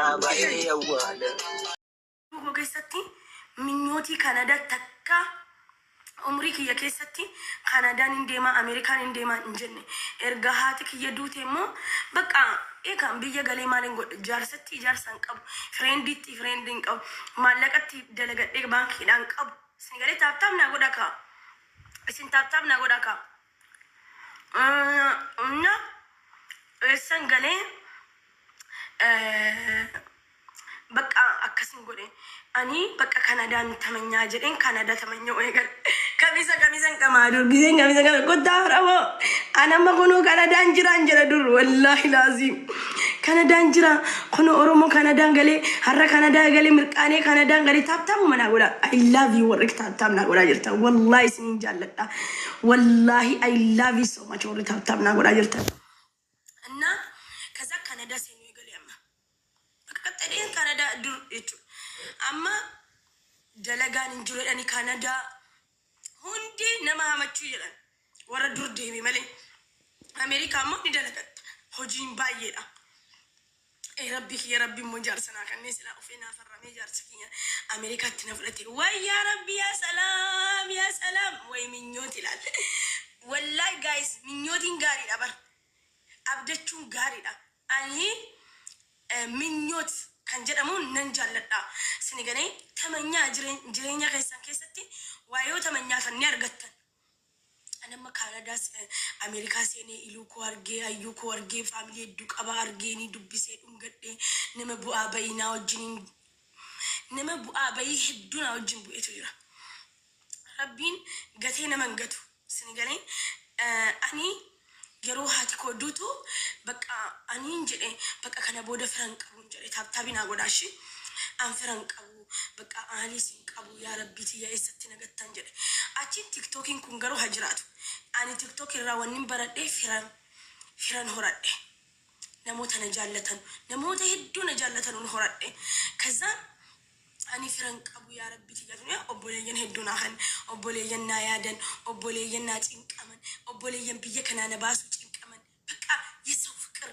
1,207 jaalladha. Koo keessatti minyootii Kanadaa takka umrii kiyya keessatti Kanadaan hin deemaa, Ameerikaan hin deemaa hin jenne. Erga haati kiyya duute immoo bakka eegaan biyya galee maaliin godha? Jaarsatti ijaarsa hin qabu, friendiitti friendii hin qabu, maallaqatti dalagadhee baankiidhaan qabu. Isin galee tap tap naa godha kaa. Isin tap tap naa godha kaa. Na eessan galee bakka akkasin godhe, ani bakka Kanadaan tamanyaa jedheen Kanadaa tamanyoo eegal. Kamisa kamisan qamaa dur giseen kamisa kana kottaa firamoo an amma kunoo Kanadaan jiraan jedha dur. Wallaahi laaziim, Kanadaan jira kunoo. Oromoo Kanadaan galee, har'a Kanadaa galee, mirqaanee Kanadaan galee. Tap tapuma naa godha. I love you. Warri tap tap naa godhaa jirtan, wallaahi isinin jaalladha. Wallaahi, I love you so much, warri tap tap naa godhaa jirtan. እና ከዛ ካናዳ seenuu eegale. Amma bakka qaxxadheen Kaanadaa dur jechuudha. Amma dalagaan hin jiru jedhanii, Kaanadaa hundi nama hamachuu jedhan warra dur deeme malee. Ameerikaa immoo ni dalagatta, hojiin baay'eedha. Ee Rabbi kiyya, Rabbi immoo jaarsa naa kanneen silaa ufee naa farramee jaarsa kiyya Ameerikaatti na fudhate. Way yaa Rabbi, yaa salaam, yaa salaam, way minyooti ilaal. Wallahi guys, minyootiin gaariidha bar. Abdachuun gaariidha. Ani minyoot kan jedhamu nan jaalladha. Sini galee tamanyaa jireenya keessan keessatti waa yoo tamanyaatan ni argattan. Ani amma Kaanadaas Ameerikaa seenee iluu koo argee, hayyuu koo argee, family hedduu qaba argee, ni dubbisee, dhungadhee, nama bu'aa bayii naa wajjiniin, nama bu'aa bayii hedduu naa wajjin bu'eetu jira. Rabbiin gatee nama hin gatu. Isin galee, ani yeroo haati koo duutu bakka aniin jedhe, bakka kana booda firan qabuun jedhe. Tap tap naa godhaashi. An firan qabu, bakka aaliis hin qabu. Yaa Rabbii tiyya, eessatti nagattan jedhe. Achiin TikTokiin kun garuu haa jiraatu. Ani TikTok irraa wannin baradhe, firan horadhe. Namoota na jaallatan, namoota hedduu na jaallatanuun horadhe. Kazaan ani firan qabu, yaa Rabbi tiyya, tun obboleeyyan hedduu naa kan obboleeyyan naa yaadan, obboleeyyan naa cinqaman, obboleeyyan biyya kanaa na baasuu cinqaman. በቃ የሰው ፍቅር።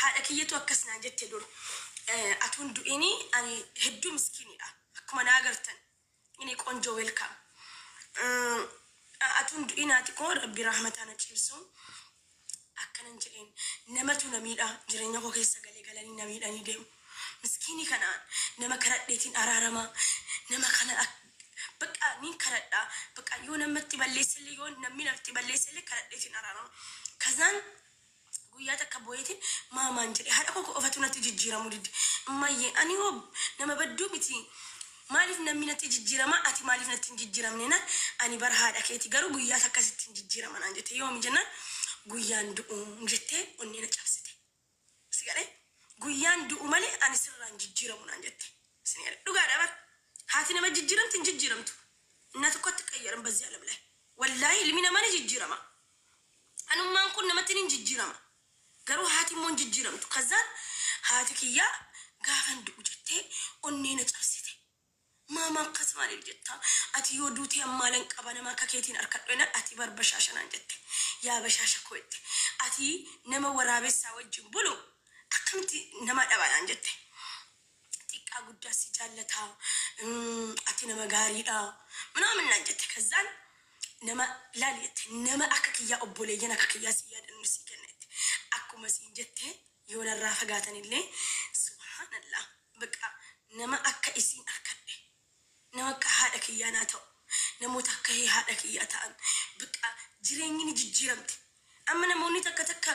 Haadha kiyyatu akkas naan jette dur. Atuun du'ini ani hedduu miskiinidha. Akkuma naa agartan inni ቆንጆ, welcome. Atuun du'inaati koo Rabbi rahmataa na ciibsu. Akkanan jedheen, namatu na miidha, jireenya koo keessa galee galanii na miidhanii deemu. Miskiinii kanaan nama karadheetiin araarama, nama kana bakka niin karadha. Bakka yoo namatti balleessellee, yoo namni natti balleessellee, karadheetiin araarama. Kazaan guyyaa takka booyeetiin maamaan jedhe, haadha koo qofatu natti jijjiiramu didde. Ammayyee ani hoo nama badduu miti. Maaliif namni natti jijjiirama, ati maaliif natti hin jijjiiramne naan? Ani bara haadha keeti, garuu guyyaa takka sitti hin jijjiirama naan jette. Yoomi jennaan, guyyaan du'u jettee onnee na cabsite. Si galee, guyyaan du'u malee ani sirraan jijjiiramu naan jette. Si galee, dhugaadha bar. Haati nama jijjiiramti hin jijjiiramtu. እናት እኮ አትቀየርም በዚህ ዓለም ላይ። ወላሂ ilmi namaa ni jijjiirama. Anummaan kun namatti ni jijjiirama. Garuu haati immoo hin jijjiiramtu. Kazaan haati kiyyaa gaafan du'u jettee onnee na cabsite. Maama, akkas maaliif jettaa? Ati yoo duute ammaalan qaba, nama akka keetiin harkadhu jennaan, ati bar bashaasha naan jette. Yaa bashaasha koo jette. Ati nama waraabessaa wajjin bulu akkamitti nama dhaba naan jette. Xiqqaa guddaa si jaallataa, ati nama gaariidha ምናምን naan jette. Kazaan nama laali jette, nama akka kiyyaa, obboleeyyan akka kiyyaa si yaadannu si kenna jette. Akkuma siin jette, yoo narraa fagaatanillee, subhaanallah, baqa nama akka isiin harkadhe, nama akka haadha kiyyaa naa ta'u, namoota akka haadha kiyyaa ta'an, baqa jireenyi ni jijjiiramte. Amma namoonni takka takka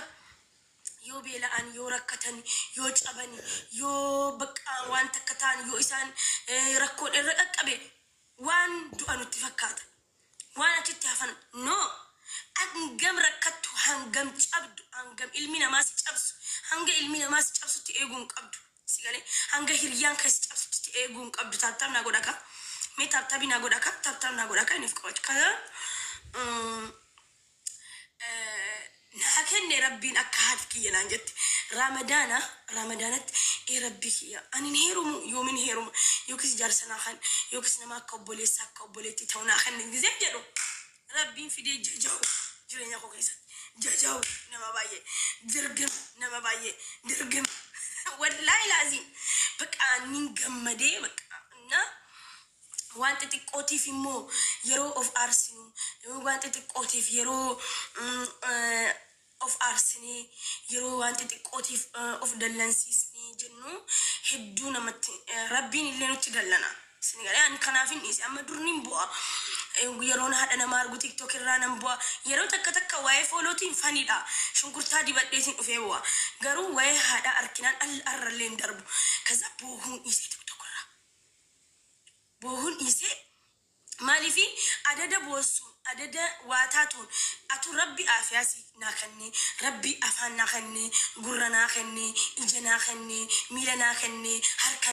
yoo beela'an, yoo rakkatan, yoo caban, yoo bakka waan takka ta'an, yoo isaan rakkoon irra qaqqabe, waan du'a nutti fakkaata. Waan achitti hafan no. Hangam rakkattu, hangam cabdu, hangam ilmi namaa si cabsu, hanga ilmi namaa si cabsutti eeguu hin qabdu. Si galee, hanga hiriyyaan kee si cabsutti eeguu hin qabdu. Tap tap naa godha ka. Mee tap tapii naa godha ka. Tap tap naa godha ka. Inni qabachu. Kana naa kenne Rabbiin akka haati kiyya naan jette. Ramadaana Ramadaanatti, ee Rabbii kiyya, ani hin heerumu, yoomin heeruma, yookiis jaarsa naa kan, yookiis nama akka obboleessaa, akka obboleettii ta'u naa kan gisee jedhu, Rabbiin fidee jajaa'u jireenya koo keessatti jajaa'u, nama baay'ee dirgim, nama baay'ee dirgim. Wallaahi laaziim, bakka nin gammadee bakka na waan xixiqqootiif immoo yeroo of aarsinu, waan xixiqqootiif yeroo of aarsinee, yeroo waan xixiqqootiif of dallansiisnee jennu, hedduu namatti Rabbiin illee nutti dallana. Isin galee, ani kanaaf hin dhiise. Amma dur nin bu'a. Yeroon haadha namaa argu TikTok irraa nan bu'a. Yeroo takka takka waa'ee foolootiin faniidha. Shunkurtaa dibadheetiin dhufee bu'a. Garuu waa'ee haadhaa arkinaan arrallee hin darbu. Kaza boohuun dhiisee TikTok irraa. Boohuun dhiisee. Maaliifi adada boossuun, adada waa taatuun, atu Rabbi aafiyaasii naa kennee, Rabbi afaan naa kennee, gurra naa kennee, ija naa kennee, miila naa kennee, harka